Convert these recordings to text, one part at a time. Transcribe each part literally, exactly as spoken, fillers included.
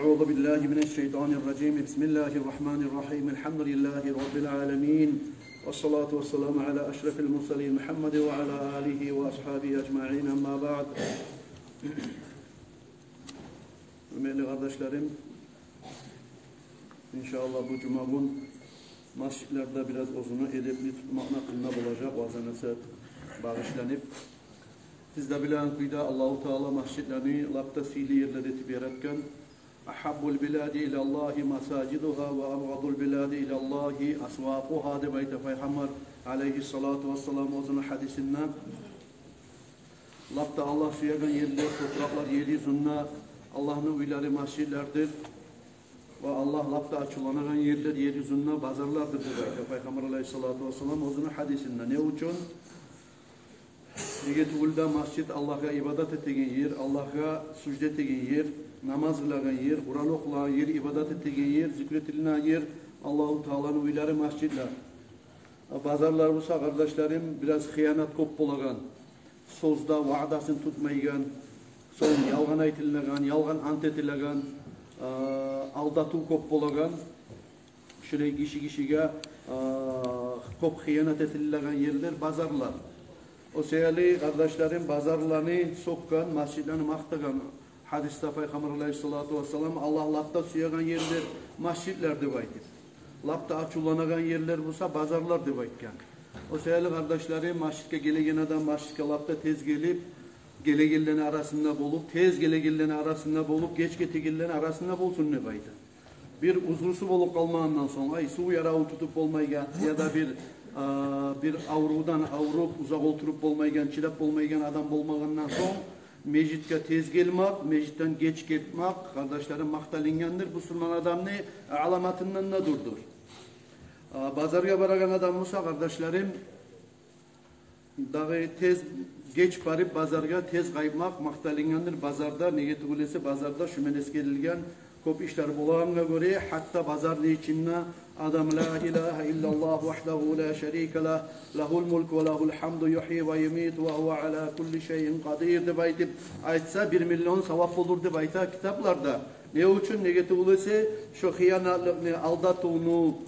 أعوذ بالله من الشيطان الرجيم. بسم الله الرحمن الرحيم. الحمد لله رب العالمين. والصلاة والسلام على أشرف المرسلين محمد وعلى آله وأصحابه أجمعين. أما بعد. Гьюрметли къардашларым, иншааллагь, бу жума гюн межитлерде бираз оьзюню эдепли тутмакъны гьакъында болажакъ ваъза-насигьат багъышланып. Сиз де билеген кюйде, Аллагьу Таала межитлени лап да сыйлы ерлер этип яратгъан. أحب البلاد إلى الله مساجدها وأبغض البلاد إلى الله أسواقها, деп айта Пайхаммар алейгьиссалату вассалам оьзюню гьадисинде. Лап да Аллагь сюеген ерлер, топуракълар ер юзюнде, Аллагьны уьйлери межитлердир. Ва Аллагь лап да ачувланагъан ерлер ер юзюнде базарлардыр, деп айта Пайхаммар алейгьиссалату вассалам оьзюню гьадисинде. Не учун? Неге тюгюл де межит Аллагьгъа ибадат этеген ер, Аллагьгъа сужда этеген ер, намаз къылагъан ер, Къуран охулагъан ер, ибадат этеген ер, зикр этилинеген ер, Аллагьу Тааланы уьйлери межитлер. Базарлар буса, къардашларым, бираз хыянат кёп болагъан, сёзде ваъдасын тутмайгъан, сонг ялгъан айтылынагъан, ялгъан ант этилеген, а, алдатыв кёп болагъан, шулай гиши гишиге, а, кёп хыянат этилинеген ерлер базарлар. О саялы, къардашларым, базарланы сёкген, межитлени макътагъан, гьадисде Пайхаммар алейгьиссалату вассалам, Аллагь лап да сюеген ерлер межитлер деп айтып, лап да ачувланагъан ерлер буса базарлар деп айтгъан. О саялы, къардашларым, межитге гелеген адам межитге лап да тез гелип, гелегенлени арасында болуп, тез гелегенлени арасында болуп, геч гетегенлени арасында болсун деп айта. Бир узрусу болуп къалмагъандан сонг, ай, сув яравун тутуп болмайгъан, яда бир, а, бир аврувдан авруп, узакъ олтуруп болмайгъан, чыдап болмайгъан адам болмагъандан сонг, межитге тез гелмек, межитден геч гетмек, къардашларым, макъталынгъандыр, бусурман адамны аламатындан да дюрдюр. А, базаргъа барагъан адам буса, къардашларым, дагъы тез геч барып базаргъа, тез къайтмакъ макъталынгъандыр базарда. Неге тюгюл эсе, базарда шо мен эсгерилген кёп ишлер болагъангъа гёре, гьатта базарны ичинде адам لا إله إلا الله وحده لا شريك له، له الملك وله الحمد يحيي ويميت وهو على كل شيء قدير деп айтып айтса, бир миллион савап болур деп айта китапларда. Не учун? Неге тюгюл эсе, шо хыянатлыкъны, алдатывну,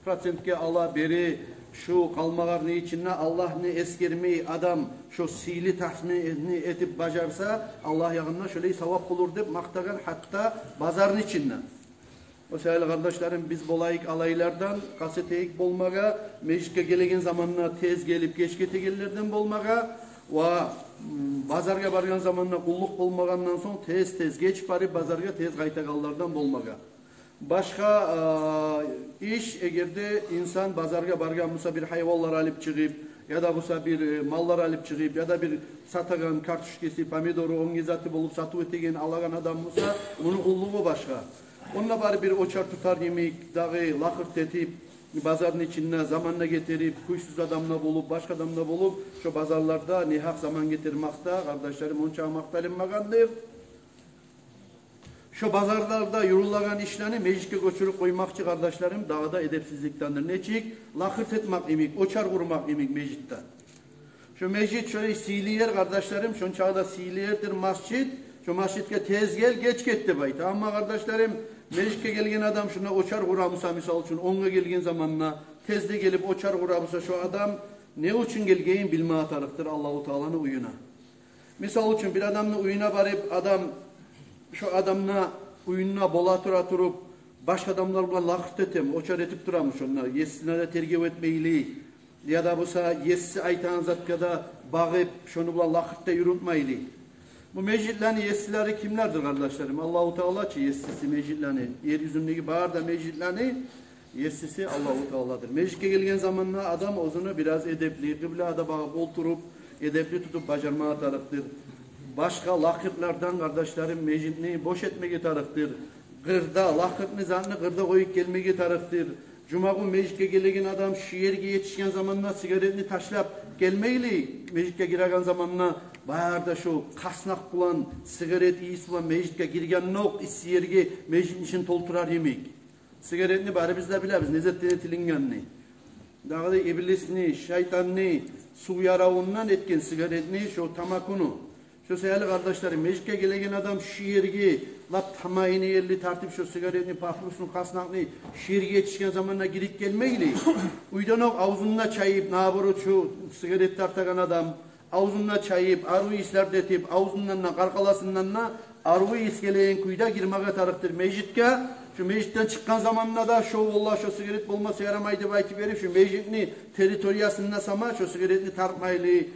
процентге ала бере, шо къалмагъарны ичинде Аллагьны эсгермей адам шо сыйлы тасбигьни этип бажарса, Аллагь ягъында шолай савап болур деп макътагъан гьатта базарны ичинде. О саялы, къардашларым, биз болайыкъ алайлардан, къаст этейик болмагъа, межитге гелеген заманда тез гелип, геч гетегенлерден болмагъа, ва, м, базаргъа баргъан заманда къуллукъ болмагъандан сонг тез-тез геч барып, базаргъа тез къайтагъанлардан болмагъа. Башгъа, а, иш, эгер де инсан базаргъа баргъан буса, бир гьайванлар алып чыгъып, яда буса бир, э, маллар алып чыгъып, яда бир сатагъан картошкасы, помидору, оьнге заты болуп сатыв этеген, алагъан адам буса, муну къуллугъу башгъа. Онда барып бир очар тутар йимик, дагъы лакъырт этип, базарны ичинде заманны гетирип, кюйсюз адам да болуп, башгъа адам да болуп, шо базарларда негьакъ заман гетирмек де, къардашларым, онча макъталынмагъандыр. Шо базарларда юрюлеген ишлени межитге гёчюрюп къоймакъ чы, къардашларым, дагъы да эдепсизликдендир. Нечик? Лакъырт этмек йимик, очар къурмакъ йимик межитде. Шо межит шолай сыйлы ер, къардашларым, шончакъы да сыйлы ердир межит. Шо межитге тез гел, геч гет деп айта. Амма, къардашларым, межитге гелген адам шунда очар къура буса, мисал учун, онгъа гелген заманда тез де гелип очар къура буса, шо адам не учун гелгенин билме тарыкъдыр Аллагьу Тааланы уьюне. Мисал учун, бир адамны уьюне барып, адам, шо адамны уьюнде бола тура туруп, башгъа адамлар булан лакъырт этеми, очар этип турамы шонда, есисине де тергев этмейли, яда буса еси айтагъан затгъа да багъып, шону булан лакъырт да юрютмейли. Бу межитлени есилери кимлердир, къардашларым? Аллагьу Таала чы есиси межитлени, ер юзюндеги бары да межитлени есиси Аллагьу Тааладыр. Межитге гелген заманда адам оьзюню бираз эдепли, къыблагъа багъып олтуруп, эдепли тутуп бажарма тарыкъдыр. Башгъа лакъыртлардан, къардашларым, межитни бош этмеге тарыкъдыр. Къырда лакъыртны, затны къырда къоюп гелмеге тарыкъдыр. Жума гюн межитге гелеген адам шу ерге етишген заманда сигаретни ташлап гелмейли. Межитге гиреген заманда бары да шу къаснакъ булан, сигарет ийис булан межитге гиргенокъ, исси ерге межитни ичин толтурар йимик. Сигаретни барыбыз да билебиз, не затдан этилингенни. Дагъы да иблисни, шайтанны сув яравундан этген сигаретни, шо тамакуну. Шо саялы, къардашларым, межитге гелеген адам шу ерге, лап тамайыны ерли тартып, шо сигаретни, папиросну, къаснакъны шу ерге етишген заманда гирип гелмейли. Уьйден окъ авзун да чайып, наоборот, шо сигарет тартагъан адам авзун да чайып, арив ийислер де этип, авзундан да, къаркъарасындан да арив ийис гелеген кюйде гирмеге тарыкъдыр межитге. Шо межитден чыкъгъан заманда да, шо, валлагь, шо сигарет болмаса ярамай деп айтып берип, шо межитни территориясында сама шо сигаретни тартмайлы.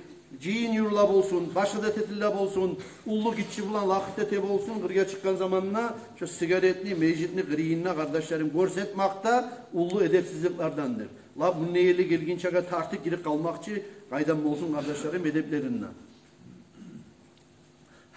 Жыйын юрюле болсун, башгъа да тетиле болсун, уллу-гиччи булан лакъыр тете болсун, къыргъа чыкъгъан заманда шо сигаретни межитни къырыйында, къардашларым, гёрсетмакъ да уллу эдепсизликлердендир. Лап мунда ерли гелгинчеге тартып гирип къалмакъ чы къайдан болсун, къардашларым, эдеплеринден.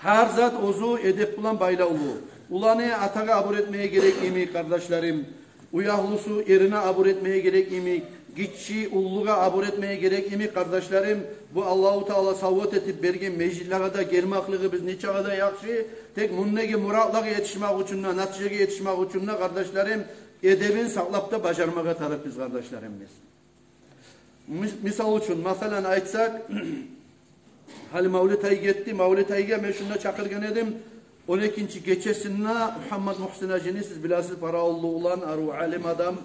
Гьар зат оьзю эдеп булан байлавлу. Уланы атагъа абур этмеге герек йимик, къардашларым, уьягьлюсю эрине абур этмеге герек йимик, гиччи уллугъа абур этмеге герек йимик, къардашларым, бу Аллагьу Таала савгъат этип берген межитлеге де гелмеклигибиз нечакъы да яхшы. Тек мундагъы муратлагъа етишмек учун да, натижагъа етишмек учун да, къардашларым, эдебин сакълап да бажармагъа тарыкъбыз, къардашларым, биз. Мис-, мисал учун, масала айтсакъ, гьали мавлет ай гетди. Мавлет айгъа мен шунда чакъыргъан эдим он экинчи гечесинде Мугьаммад Мугьсин гьажини, сиз билесиз, паравуллу улан, арив алим адам,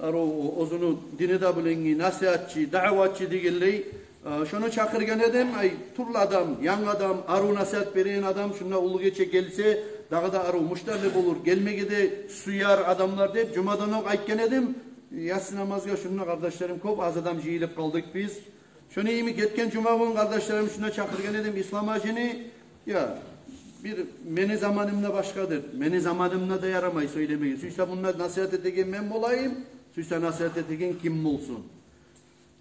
арив оьзюню дини де билеген, насигьатчы, даъватчы дегенлей. Э, шону чакъыргъан эдим, ай, тюрлю адам, янгы адам, арив насигьат береген адам, шунда уллу гече гелсе, дагъы да арив муштарлы болур, гелмеге де сюер адамлар деп, жумадан окъ айтгъан эдим. Яссы намазгъа шунда, къардашларым, кёп аз адам жыйылып къалдыкъ биз. Шону йимик гетген жума гюн, къардашларым, шунда чакъыргъан эдим Ислам гьажини. Я, бир мени заманымда башгъадыр. Мени заманымда да ярамай сёйлемеге. Сюйсе мунда насигьат этеген мен болайым, сюйсе насигьат этеген ким болсун.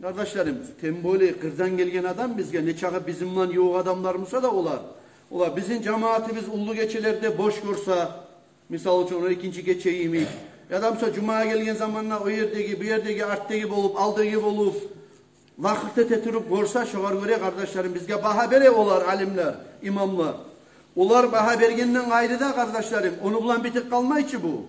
Къардашларым, тем более къырдан гелген адам бизге, нечакъы бизин булан ювукъ адамлар буса да олар, олар бизин жамаатыбыз уллу гечелерде бош гёрсе, мисал учун, он экинчи гече йимик, яда буса жумагъа гелген заманда о ердеги, бу ердеги, артдагъы болуп, алдагъы болуп, лакъыр тете туруп гёрсе, шогъар гёре, къардашларым, бизге багьа бере олар, алимлер, имамлар. Олар багьа бергенден къайры да, къардашларым, ону булан битип къалмай чы бу.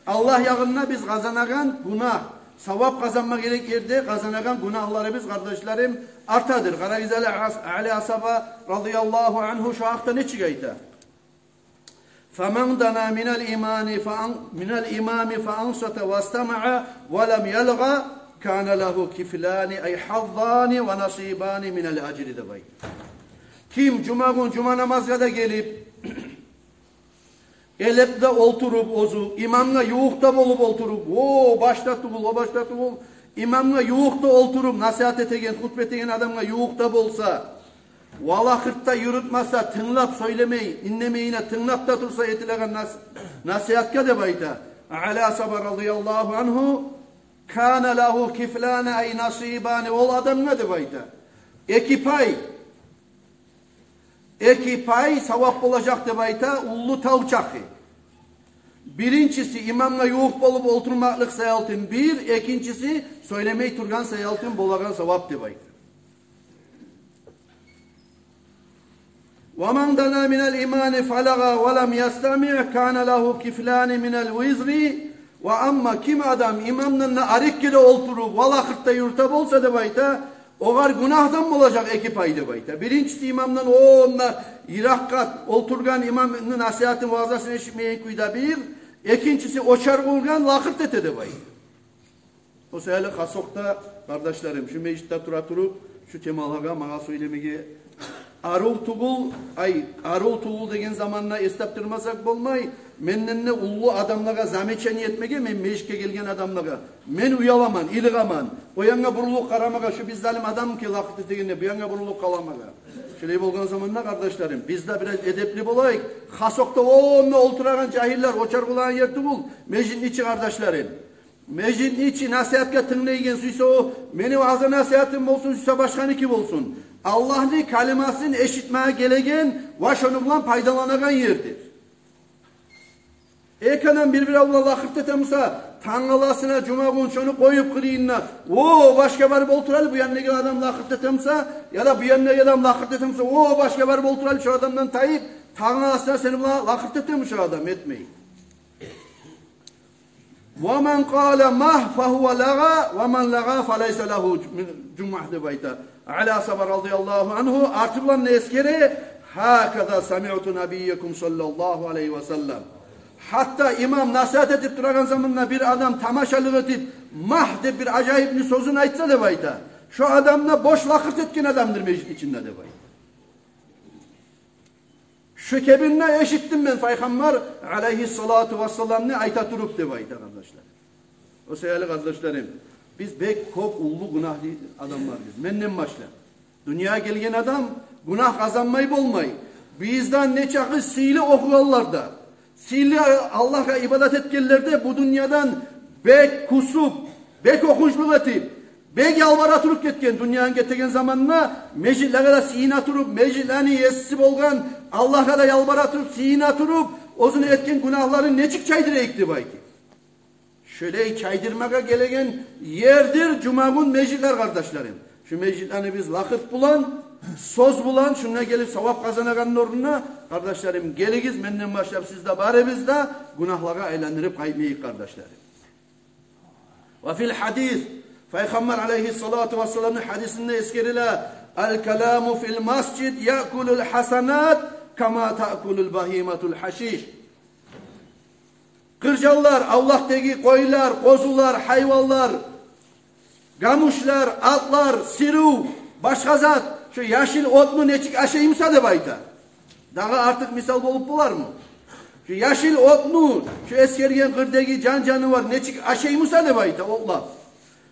Аллагь ягъында биз къазанагъан гюнагь, савап къазанма герек ерде къазанагъан гюнагьларыбыз, къардашларым, артадыр. Къарагъыз, Али ас-, Али асгьаба радияллагьу ангьу шо гьакъда нечик айта? فمن دنا من الإمام فأن-، من الإمام فأنصت واستمع ولم يلغ كان له كفلان، أي حظان ونصيبان من الأجر, деп айта. Ким жума гюн жума намазгъа да гелип, элеп де олтуруп, оьзю имамгъа ювукъ да болуп олтуруп, о башда тюгюл, о башда тюгюл, имамгъа ювукъ да олтуруп, насигьат этеген, хутба этеген адамгъа ювукъ да болса, ва лакъыр да юрютмесе, тынглап, сёйлемей, иннемейине тынглап да турса этилеген нас-, насигьатгъа, деп айта Али асгьаба радияллагьу ангьу, كان له كفلان أي نصيبان, ол адамгъа, деп айта, эки пай, эки пай савап болажакъ, деп айта, уллу тав чакъы. Биринчиси имамгъа ювукъ болуп олтурмакълыкъ саялтын бир, экинчиси сёйлемей тургъан саялтын болагъан савап, деп айта. ومن دنا من الإمام فلغى ولم يستمع كان له كفلان من الوزر. Ва амма ким адам имамдан да арек геле олтуруп, ва лакъыр да юрюте болса, деп айта, огъар гюнагьдан болажакъ эки пай, деп айта. Биринчиси имамдан, о онда йыракъгъа олтургъан, имамны насигьатын, ваазасын эшитмейген кюйде бир, экинчиси очар къургъан, лакъыр эте, деп айта. О саялы хасокъда, къардашларым, шу межитде тура туруп, шу темалагъа магъа сёйлемеге арив тюгюл, ай, арив тюгюл деген заманда эс тапдырмасакъ болмай, менден де уллу адамлагъа замечание этмеге, мен межитге гелген адамлагъа. Мен уяламан, илигъаман. О янгъа бурулуп къарамагъа, шу бир залим адаммы экен лакъыр этегенде, бу янгъа бурулуп къарамагъа. Шолай болгъан заманда, къардашларым, биз де бираз эдепли болайыкъ. Хасокъда онда олтурагъан жагьиллер, очар къурагъан ер тюгюл межитни ичи, къардашларым. Межитни ичи насигьатгъа тынглайгъан, сюйсе о мени вааза-насигьатым болсун, сюйсе башгъаники болсун, Аллагьны калимасын эшитмеге гелеген ва шону булан пайдаланагъан ердир. Эки адам бир-бири булан лакъыр эте буса, тангаласына жума гюн шону къоюп къырыйында, о башгъа барып олтурайлы, бу яндагъы адам лакъыр эте буса, яда бу яндагъы адам лакъыр эте буса, о башгъа барып олтурайлы, шо адамдан тайып, тангаласына сени булан лакъыр этеми шо адам, этмей. ومن قال مه فهو لغى ومن لغى فليس له جمعة, деп айта. Али асгьаба радияллагьу ангьу арты булан да эсгере: «Гьаказа самиъту набийякум саллаллагьу алайгьи ва саллам». Гьатта имам насигьат этип турагъан заманда бир адам тамашалыкъ этип, «магь» деп бир ажайып сёзюн айтса деп айта, шо адам да бош лакъыр этген адамдыр межит ичинде деп айта. Шо кепинде эшитдим мен Пайхаммар алайгьиссалату вассаламны айта туруп деп айта, къардашлар. О саялы, къардашларым, биз бек кёп уллу гюнагьлы адамларбыз. Менден башлап, дюньягъа гелген адам гюнагь къазанмай болмай. Бизден нечакъы сыйлы охугъанлар да, сыйлы Аллагьгъа ибадат этгенлер де бу дюньядан бек кюсюп, бек къоркъунчлукъ этип, бек ялбара туруп гетген. Дюньяны гетеген заманда межитлеге де сыйына туруп, межитлени еси болгъан Аллагьгъа да ялбара туруп, сыйына туруп, оьзюню этген гюнагьларын нечик чайдырайыкъ деп айтып. Шолай чайдырмагъа гелеген ердир жумагюн межитлер, къардашларым. Шу межитлени биз лакъыр булан, сёз булан шунда гелип савап къазанагъанны орнуна, къардашларым, гелигиз, менден башлап сиз де, барыбыз да гюнагьлагъа айландырып къайтмайыкъ, къардашларым. Ва фил гьадис, Пайхаммар алайгьиссалату вассаламны гьадисинде эсгериле: «Ал-каламу фил масжид яъкулул гьасанат кама таъкулул багьиматул гьашиш». Къыржанлар, авлакъдагъы къойлар, къозулар, гьайванлар, гамушлар, атлар, сирив, башгъа зат, шо яшыл отну нечик ашаймуса деп айта. Дагъы артыкъ мисал болуп болармы? Шо яшыл отну шо эсгерген къырдагъы жан-жанывар нечик ашаймуса деп айта, отлап.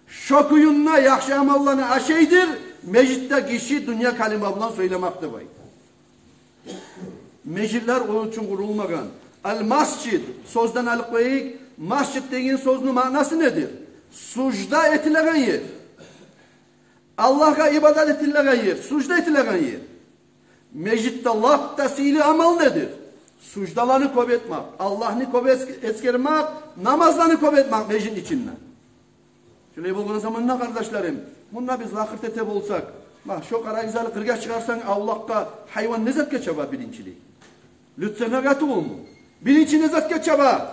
Шо кюйде яхшы амалланы ашайдыр межитде гиши дюнья калима булан сёйлемек деп айта. Межитлер ону учун къурулмагъан. Ал-масжид сёзден алып къояйыкъ. Масжид деген сёзню маънасы недир? Сужда этилеген ер. Аллагьгъа ибадат этилеген ер, сужда этилеген ер. Межитде лап да сыйлы амал недир? Суждаланы кёп этмек, Аллагьны кёп эс-, эсгермек, намазланы кёп этмек межит ичинде. Шолай болгъан заманда, къардашларым, мунда биз лакъыр эте болсакъ, ма, шо къарагъыз гьали, къыргъа чыгъарсанг авлакъгъа, гьайван не затгъа чаба биринчилей? Люцернагъа тюгюлмю? Биринчи не затгъа чаба?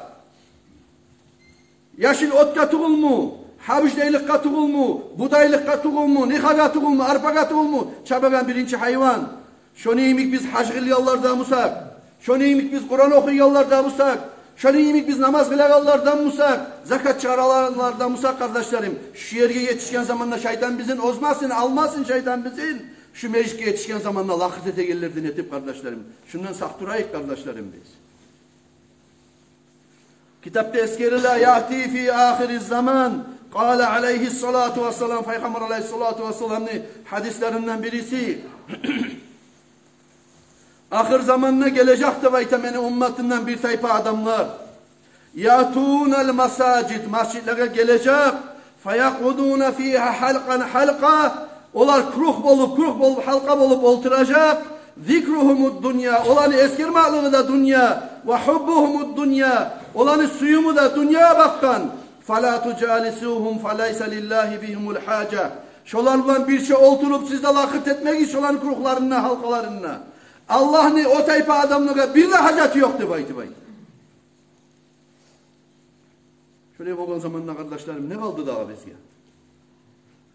Яшыл отгъа тюгюлмю? Гьабиждайлыкъгъа тюгюлмю? Будайлыкъгъа тюгюлмю? Нихагъа тюгюлмю? Арпагъа тюгюлмю чабагъан биринчи гьайван? Шону йимик биз гьаж къылгъанлардан бусакъ, шону йимик биз Къуран охуйгъанлардан бусакъ, шону йимик биз намаз къылагъанлардан бусакъ, закат чыгъарагъанлардан бусакъ, къардашларым, шу ерге етишген заманда шайтан бизин озмасын, алмасын шайтан бизин. Шу межитге етишген заманда лакъыр этегенлерден этип, къардашларым, шундан сакъ турайыкъ, къардашларым, биз. Китапда эсгериле: «Яъти фи ахириз заман», къала алайгьиссалату вассалам, Пайхаммар алайгьиссалату вассаламны гьадислеринден бириси. Ахыр заманда гележек деп айта мени умматымдан бир тайпа адамлар. «Яътунал масажид», межитлеге гележек. «Фаякъудуна фигьа гьалкъан гьалкъа». Олар круг болуп, круг болуп, гьалкъа болуп олтуражакъ. «Зикругьумуд дунья», оланы эсгермеклиги де дюнья. «Ва гьуббугьумуд дунья», оланы сююмю де дюньягъа бакъгъан. «Фала тужалисугьум фалайса лиллагьи бигьимул гьажа». Шолар булан бирче олтуруп, сиз де лакъыр этмегиз шоланы кругларында, гьалкъаларында. Аллагьны о тайпа адамлагъа бир де гьажаты ёкъ деп айтып айта. Шолай болгъан заманда, къардашларым, не къалды дагъы бизге?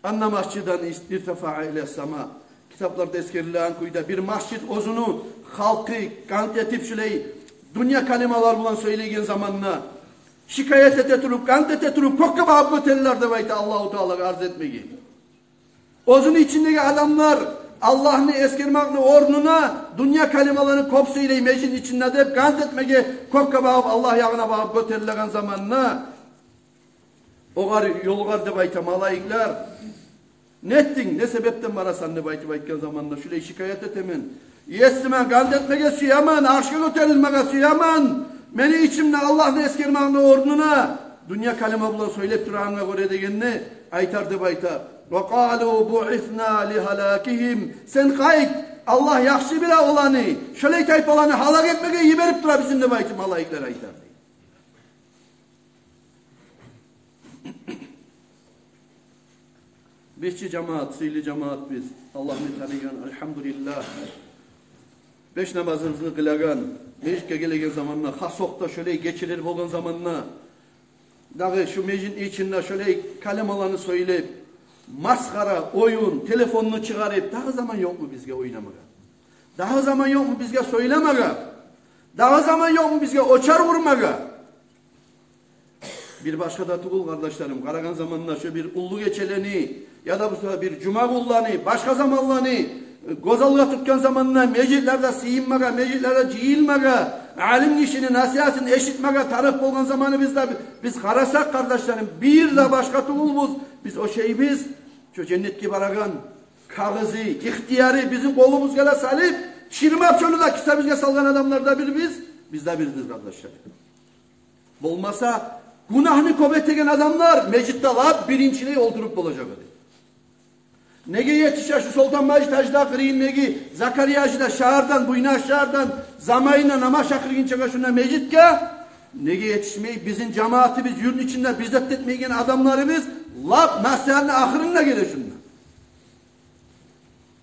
«Анна масжидан ис-, иртафаа илас сама». Китапларда эсгерилеген кюйде, бир межит оьзюню халкъы къант этип, шолай дюнья калималар булан сёйлейген заманда, шикаят эте туруп, къант эте туруп, кёкге багъып гётерилер деп айта, Аллагьу Таалагъа арз этмеге. Оьзюню ичиндеги адамлар Аллагьны эсгермекни орнуна дюнья калималаны кёп сёйлей межит ичинде деп, къант этмеге кёкге багъып, Аллагь ягъына багъып гётерилеген заманда, огъар ёлугъар деп айта малайиклер. «Не этдинг, не себепден барасан?» деп айтып айтгъан заманда, шулай шикаят этемен. Есиме къант этмеге сюемен, аршгъа гётерилмеге сюемен. Мени ичимде Аллагьны эсгермекни орнуна дюнья калима булан сёйлеп турагъангъа гёре дегенде, айтар деп айта: «Ва къалу буъисна ли гьалакигьим». Сен къайт, Аллагь яхшы биле оланы, шолай тайпаланы гьалак этмеге йиберип тура бизин деп айтып малайиклер айтар. Биз чи жамаат, сыйлы жамаат биз. Аллагьны таныйгъан, альгьамдулиллагь. Беш намазыбызны къылагъан, межитге гелеген заманда, хас окъда шолай гечелер болгъан заманда, дагъы шу межитни ичинде шолай калималаны сёйлеп, масхара, оюн, телефонну чыгъарып, дагъы заман ёкъму бизге ойнамагъа? Дагъы заман ёкъму бизге сёйлемеге? Дагъы заман ёкъму бизге очар къурмагъа? Бир башгъа да тюгюл, къардашларым, къарагъан заманда шо бир уллу гечелени, яда буса бир жума гюнлени, башгъа заманланы, э, гёз алгъа тутгъан заманда межитлерде сыйынмагъа, межитлерде жыйылмагъа, алим гишини насигьатын эшитмеге тарыкъ болгъан заманыбызда биз къарасакъ, къардашларым, бир де башгъа тюгюлбюз. Биз ошайбыз, шо женнетге барагъан кагъызы, ихтияры бизин къолубузгъа да салып, чырмап, шону да кисебизге салгъан адамлар да бирбиз, биз де бирбиз, къардашларым. Болмаса, гюнагьны кёп этеген адамлар межитде лап биринчилей олтуруп болажакъ эди. Неге етише шу Солтанмажит гьажи де къырыйындагъы, Закария гьажи де шагьардан, Буйнакск шагьардан, заманына намаз чакъыргъынчагъа шунда межитге? Неге етишмей бизин жамаатыбыз, юртну ичинде бир зат этмейген адамларыбыз лап насигьатны ахырында геле шунда?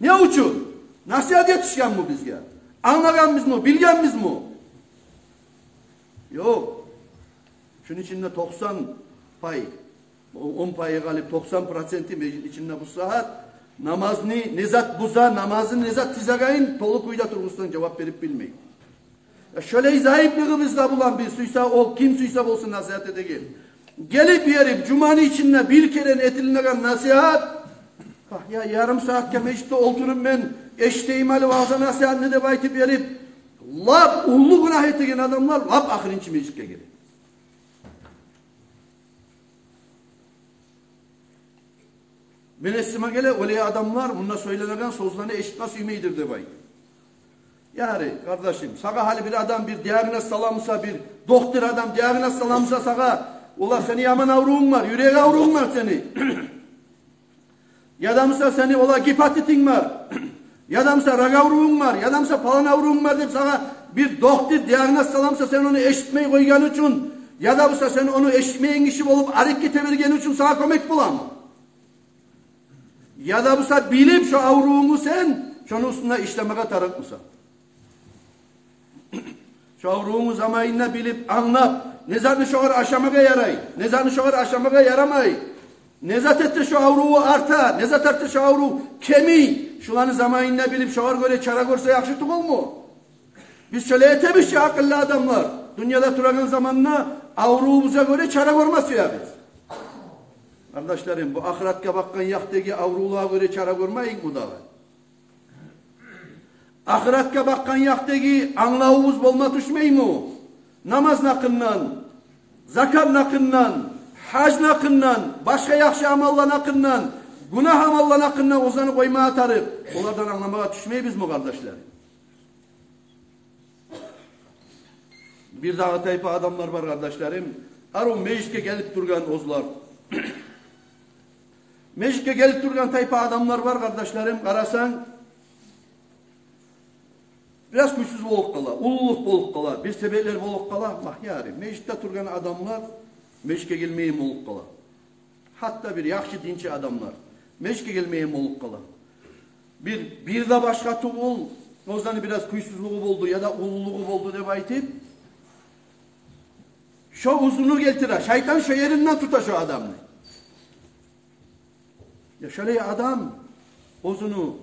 Не учун? Насигьат етишгенми бизге? Англагъанбызмы, билгенбизми? Ёкъ. Шуну ичинде токъсан пай, о-, он пайы къалып, токъсан проценти межитни ичинде бу сагьат намазны не зат буза, намазны не зат тизегенин толу кюйде тургъузсанг, жавап берип билмей. Я шолай зайыплыгъыбыз да булан биз, сюйсе о, ким сюйсе болсун, насигьат этеген, гелип ерип, жуманы ичинде бир керен этилинеген насигьат, «Пагь, я ярым сагьатгъа межитде олтуруп мен эшитейим гьали ваъза-насигьатны» деп айтып ерип, лап уллу гюнагь этеген адамлар лап ахырынчы межитге геле. Мени эсиме геле, олай адамлар мунда сёйленеген сёзлени эшитме сюймейдир деп айта. Яни, къардашым, сагъа гьали бир адам бир диагноз саламыса, бир доктор адам диагноз саламыса сагъа, ола, сени яман аврувунг бар, юрек аврувунг бар сени. Яда буса сени, ола, гепатитинг бар, яда буса рак аврувунг бар, яда буса палан аврувунг бар деп сагъа бир доктор диагноз саламыса, сен ону эшитмей къойгъан учун, яда буса сен ону эшитмейген гиши болуп арек гете берген учун сагъа кёмек боламы? Яда буса билип шо аврувунгну сен, шону уьстюнде ишлемеге тарыкъмыса? Шо аврувунгну заманында билип, англап, не затны шогъар ашамагъа ярай, не затны шогъар ашамагъа ярамай, не зат этсе шо авруву арта, не зат этсе шо аврув кемий, шуланы заманында билип, шогъар гёре чара гёрсе яхшы тюгюлмю? Биз шолай этебиз чи, акъыллы адамлар. Дюньяда турагъан заманда аврувубузгъа гёре чара гёрме сюебиз. Къардашларым, бу ахыратгъа бакъгъан якъдагъы аврувлагъа гёре чара гёрмейик бу дагъы. Ахыратгъа бакъгъан якъдагъы англавубуз болма тюшмейми? Намазны гьакъындан, закатны гьакъындан, гьажны гьакъындан, башгъа яхшы амалланы гьакъындан, гюнагь амалланы гьакъындан оьзлени къоймагъа тарыкъ. Олардан англамагъа тюшмейбизми, къардашлар? Бир дагъы тайпа адамлар бар, къардашларым. Арив межитге гелип тургъан оьзлер. Межитге гелип тургъан тайпа адамлар бар, къардашларым, къарасанг, бираз кюйсюз болуп къала, уллулукъ болуп къала, бир себеплер болуп къала. Магь, яри, межитде тургъан адамлар межитге гелмейген болуп къала. Гьатта бир яхшы динчи адамлар межитге гелмейген болуп къала. Бир, бир де башгъа тюгюл, оьзлени бираз кюйсюзлюгю болду яда уллулугъу болду деп айтып, шо узурну гелтире. Шайтан шо еринден тута шо адамны. Я шолай адам, оьзюню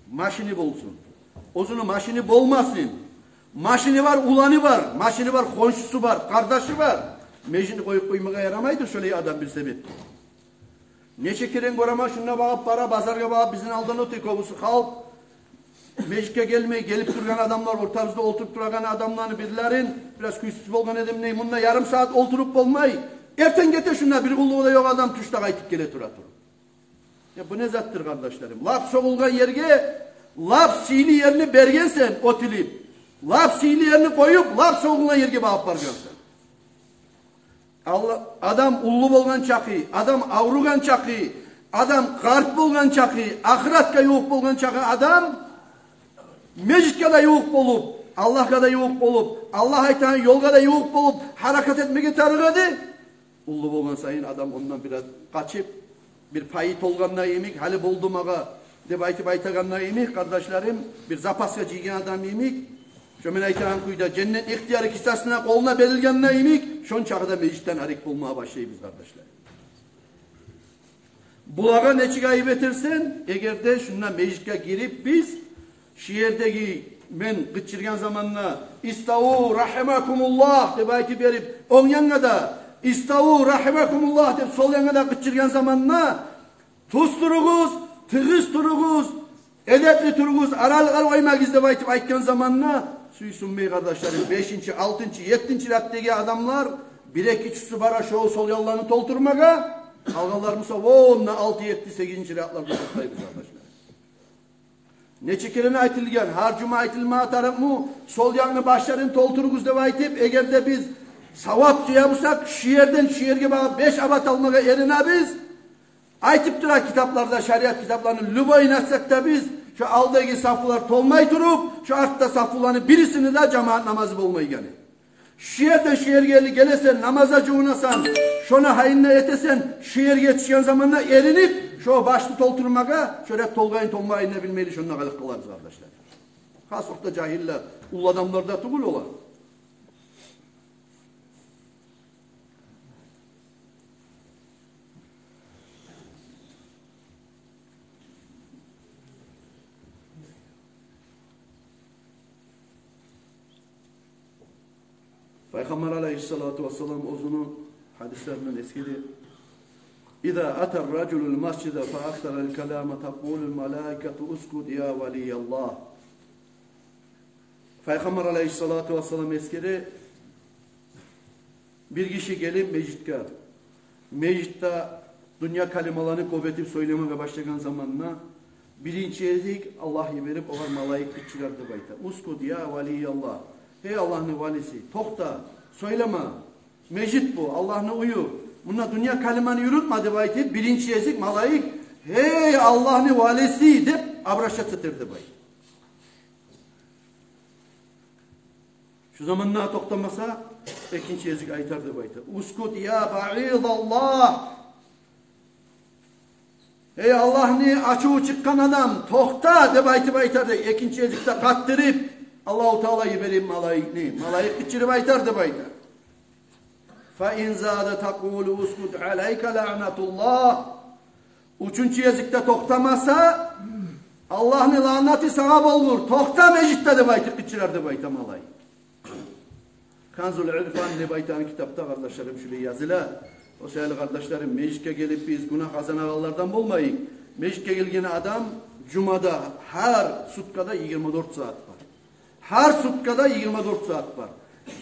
машини болсун, оьзюню машини болмасын, машини бар уланы бар, машини бар хоншусу бар, къардашы бар, межитни къоюп къоймагъа ярамайдыр шолай адам бир себепден. Нече керен гёремен, шунда багъып бара, базаргъа багъып, бизин алдан оьте кёбюсю халкъ. Межитге гелмей, гелип тургъан адамлар, ортабызда олтуруп турагъан адамланы бирлерин, бираз кюйсюз болгъан эдим дей, мунда ярым сагьат олтуруп болмай, эртен гете, шунда бир къуллугъу да ёкъ адам тюшде къайтып геле тура туруп. Я бу не затдыр, къардашларым? Лап согъулгъан ерге лап сыйлы ерни бергенсен, оьтюлюп. Лап сыйлы ерни къоюп, лап согъулгъан ерге багъып баргъансан. Алла, адам уллу болгъан чакъы, адам авругъан чакъы, адам къарт болгъан чакъы, ахыратгъа ювукъ болгъан чакъы адам межитге де ювукъ болуп, Аллагьгъа да ювукъ болуп, Аллагь айтагъан ёлгъа да ювукъ болуп гьаракат этмеге тарыкъ эди. Уллу болгъан сайын адам ондан бираз къачып, бир пайы толгъанда йимик, гьали болду магъа деп айтып айтагъанда йимик, къардашларым, бир запасгъа жыйгъан адам йимик, шо мен айтагъан кюйде женнет ихтияры кисасына, къолуна берилгенде йимик, шончакъы да межитден арек болмагъа башлайбыз, къардашлар. Булагъа нечик айып этерсен, эгер де шунда межитге гирип биз, шу ердеги мен къычыргъан заманда, «Иставу рагьимакумуллагь» деп айтып берип, онг янгъа да, «Иставу рагьимакумуллагь» деп сол янгъа да къычыргъан заманда, «Тюз туругъуз, тыгъыз туругъуз, эдепли туругъуз, аралыкъ къоймагъыз» деп айтып айтгъан заманда, сюйсюнмей, къардашларым, бешинчи, алтынчы, еттинчи ряддеги адамлар, бир-эки-уьчюсю бара шо сол янланы толтурмагъа, къалгъанлар буса, о, онда алты, етти, сегизинчи рядларда токътайбыз, къардашлар. Нече керен айтылгъан, гьар жума айтылма тарыкъмы, сол янгъы башларын толтуругъуз деп айтып, эгер де биз савап сюе бусакъ, шу ерден шу ерге багъып беш абат алмагъа эринебиз. Айтып тура китапларда, шариат китапларын любой айтсакъ да биз, шо алдагъы сафлар толмай туруп, шо артда сафланы бирисини де жамаат намазы болмайгъаны. Шу ерден шу ерге гел-, гелесен, намазгъа жувунасан, шону гьайын да этесен, шу ерге етишген заманда эринип, шо башны толтурмагъа, шо ряд толгъанын толмайын да билмейли, шонда къалып къалабыз, къардашлар. Хас вакътиде жагьиллер, уллу адамлар да тюгюл олар. Пайхаммар алайгьиссалату вассалам оьзюню гьадислеринден эсгере: «Иза атар ражулул масжида фа аксарал калама такъулул малаикату: Ускут я валияллагь». Пайхаммар алайгьиссалату вассалам эсгере: бир гиши гелип межитге, межитде дюнья калималаны кёп этип сёйлемеге башлагъан заманда, биринчи гезик Аллагь йиберип, огъар малайик къычырар деп айта: «Ускут я валияллагь». «Гьей Аллагьны валиси, токъта, сёйлеме. Межит бу, Аллагьны уью. Мунда дюнья калиманы юрютме», – деп айтып, биринчи гезик малайик «Гьей Аллагьны валиси» деп обращаться этер деп айта. Шу заманда токътамаса, экинчи гезик айтар деп айта: «Ускут я багъидаллагь». «Гьей Аллагьны ачуву чыкъгъан адам, токъта», – деп айтып айтар деп, экинчи гезикде къатдырып, Аллагьу Таала йиберип малайикни, малайик къычырып айтар деп айта. «Фа ин зада такъулу: Ускут, алайка лаънатуллагь». Уьчюнчю гезикде токътамаса, «Аллагьны лаънаты сагъа болгъур, токъта межитде», – деп айтып къычырар деп айта малайик. «Канзул Ирфан» деп айтагъан китапда, къардашларым, шулай языла. О саялы, къардашларым, межитге гелип биз гюнагь къазанагъанлардан болмайыкъ. Межитге гелген адам жумада, гьар суткада йигирма дёрт сагьат бар. Гьар суткада йигирма дёрт сагьат бар.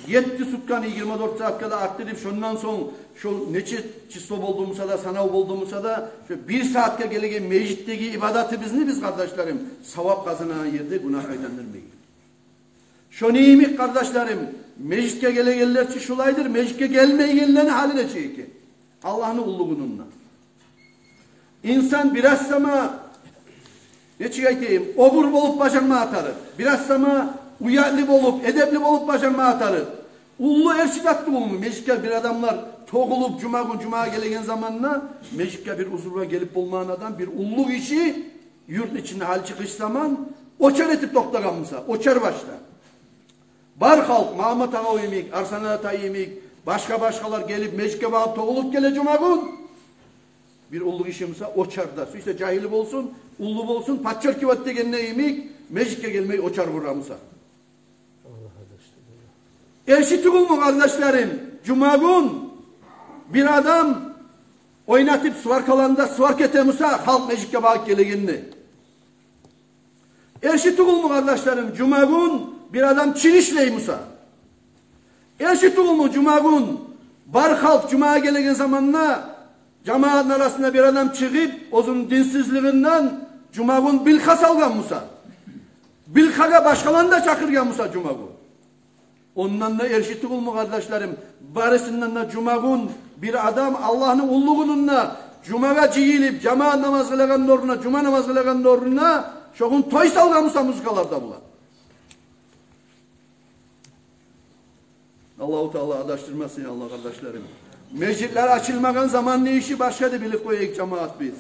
Етти сутканы йигирма дёрт сагьатгъа да артдырып, шондан сонг шо нече число болду буса да, санав болду буса да, шо бир сагьатгъа гелеген межитдеги ибадатыбызны биз, къардашларым, савап къазанагъан ерде гюнагь айландырмайыкъ. Шону йимик, къардашларым, межитге гелегенлер чи шулайдыр, межитге гелмейгенлени гьалы нечик экен? Аллагьны уллулугъундан. Инсан бираз сама, нечик айтайым, обур болуп бажарма тарыкъ, бираз сама уятлы болуп, эдепли болуп бажарма тарыкъ. Уллу эрши тартды уллу. Межитге бир адамлар тёгюлюп, жума гюн жумагъа гелеген заманда, межитге бир узургъа гелип болмагъан адам, бир уллу гиши юртну ичинде гьали чыкъыш заман очар этип токътагъан буса, очар башда. Бар халкъ, Магьаммат агъав йимик, Арсанат атай йимик, башгъа-башгъалар гелип, межитге багъып тёгюлюп геле жума гюн. Бир уллу гиши буса очарда, сюйсе жагьил болсун, уллу болсун, подчёркивать дегенде йимик, межитге гелмей очар къура буса. Эрши тюгюлмю, къардашларым, жума гюн бир адам ойнатып сваркаларында сварка эте буса, халкъ межитге багъып гелегенде? Эрши тюгюлмю, къардашларым, жума гюн бир адам чини ишлей буса? Эрши тюгюлмю жума гюн бар халкъ жумагъа гелеген заманда жамаатны арасында бир адам чыгъып, оьзюню динсизлигинден жума гюн билха салгъан буса? Билхагъа башгъаланы да чакъыргъан буса жума гюн? Ондан да эрши тюгюлмю, къардашларым, барысындан да жума гюн бир адам Аллагьны уллулугъунда жумагъа жыйылып, жамаат намаз къылагъан орнуна, жума намаз къылагъан орнуна, шо гюн той салгъан буса музыкалар да булан? Аллагьу Таала адашдырмасын, я Аллагь, къардашларым. Межитлер ачылмагъан заманны иши башгъа деп билип къояйыкъ, жамаат, биз.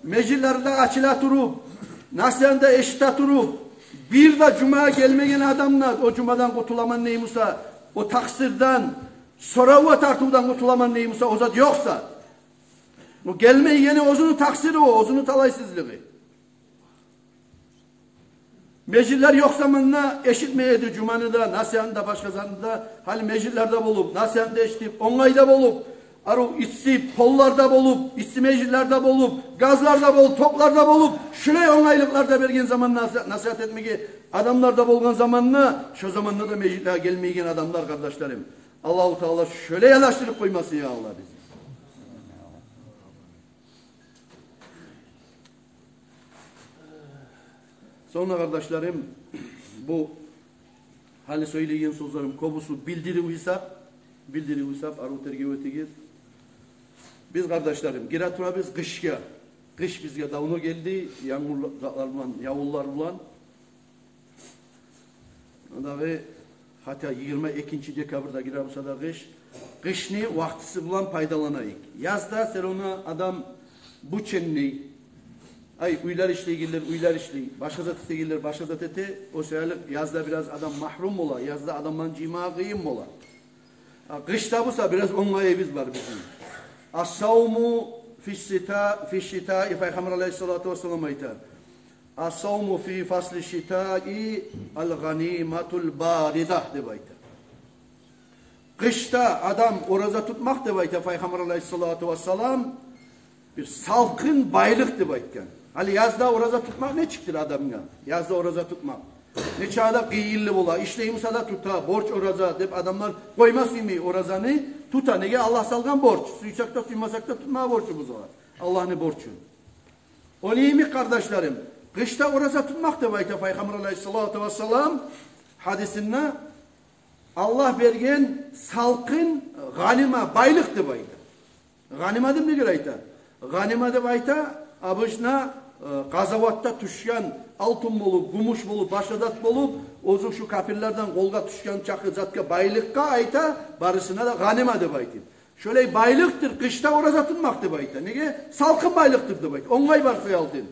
Межитлер де ачыла туруп, насигьатны да эшите туруп, бир де жумагъа гелмеген адам да о жумадан къутуламан дей буса, о такъсырдан, соравгъа тартывдан къутуламан дей буса, о зат ёкъса. О гелмейгени оьзюню такъсири, о оьзюню талайсызлыгъы. Межитлер ёкъ заманда эшитмей эди жуманы да, насигьатны да, башгъа затны да. Гьали межитлер де болуп, насигьатны да эшитип, онгай да болуп, арив исси поллар да болуп, исси межитлер де болуп, газлар да болуп, токлар да болуп, шулай онгайлыкълар да берген заман, насигьат, насигьат этмеге адамлар да болгъан заманда, шо заманда да межитлеге гелмейген адамлар, къардашларым. Аллагьу Таала шолай адашдырып къоймасын, я Аллагь, бизин. Сонг да, къардашларым, бу гьали сёйлейген сёзлерим кёбюсю билдирив гьисап, билдирив гьисап, арив тергев этигиз. Биз, къардашларым, гире турабыз къышгъа. Къыш бизге давно гелди, янгур затлар булан, явунлар булан. Дагъы, гьатта йигирма экинчи декабрда гире буса да къыш, къышны вакътиси булан пайдаланайыкъ. Язда всё равно адам бученный, ай, уьйлер ишлейгенлер уьйлер ишлей, башгъа зат этегенлер башгъа зат эте. О саялы язда бираз адам магьрюм бола, язда адамланы жыймагъа къыйын бола. А къышда буса бираз онгайыбыз бар бизин. Ас-савму фи шита, фи шита, Пайхаммар алайгьиссалату вассалам айта. Ас-савму фи фасли шитаи ал-гъаниматул барида, деп айта. Къышда адам ораза тутмакъ, деп айта Пайхаммар алайгьиссалату вассалам, бир салкъын байлыкъ деп айтгъан. Гьали язда ораза тутмакъ нечикдир адамгъа? Язда ораза тутмакъ нечакъы да къыйынлы бола. Ишлей буса да тута, борч ораза деп адамлар къойма сюймей оразаны, тута. Неге? Аллагь салгъан борч. Сюйсек де, сюймесек де тутмагъа борчубуз бар. Аллагьны борчу. Ону йимик, къардашларым, къышда ораза тутмакъ, деп айта Пайхаммар алайгьиссалату вассалам гьадисинде, Аллагь берген салкъын гъанима, байлыкъ деп айта. Гъанима деп неге айта? Гъанима деп айта, обычно, э, къазаватда тюшген алтын болуп, гюмюш болуп, башгъа зат болуп, оьзю шу капирлерден къолгъа тюшген чакъы затгъа, байлыкъгъа айта, барысына да гъанима деп айта. Шолай байлыкъдыр къышда ораза тутмакъ деп айта. Неге? Салкъын байлыкъдыр деп айта. Онгай бар саялы.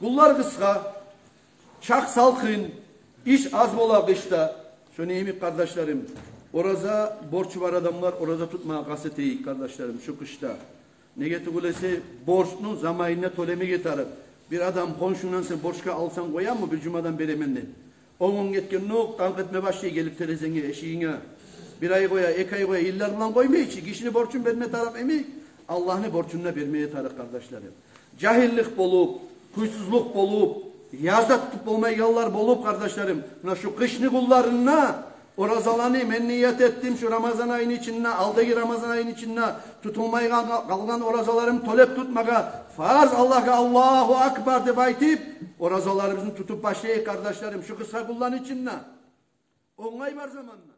Гюнлер къысгъа, чакъ салкъын, иш аз бола къышда. Шону йимик, къардашларым, ораза борчу бар адамлар ораза тутмагъа къаст этейик, къардашларым, шу къышда. Неге тюгюл эсе, борчну заманында тёлемеге тарыкъ. Бир адам хоншунгдан сен борчгъа алсанг, къоямы, бир жумадан беремен деп. Он гюн гетгенде окъ танкъ этме башлай гелип терезенге, эшигинге. Бир ай къоя, эки ай къоя, йыллар булан къоймай чы. Гишини борчун берме тарыкъ йимик, Аллагьны борчун да бермеге тарыкъ, къардашларым. Жагьиллик болуп, кюйсюзлюк болуп, язда тутуп болмайгъанлар болуп, къардашларым, муна шу къышны гюнлеринде оразаланы мен ният этдим шу Рамазан айны ичинде, алдагъы Рамазан айны ичинде тутулмай къал-, къалгъан оразаларым тёлеп тутмагъа, фарз Аллагьгъа, Аллагьу акбар деп айтып, оразаларыбызны тутуп башлайыкъ, къардашларым, шу къысгъа гюнлени ичинде. Онгай бар заманда.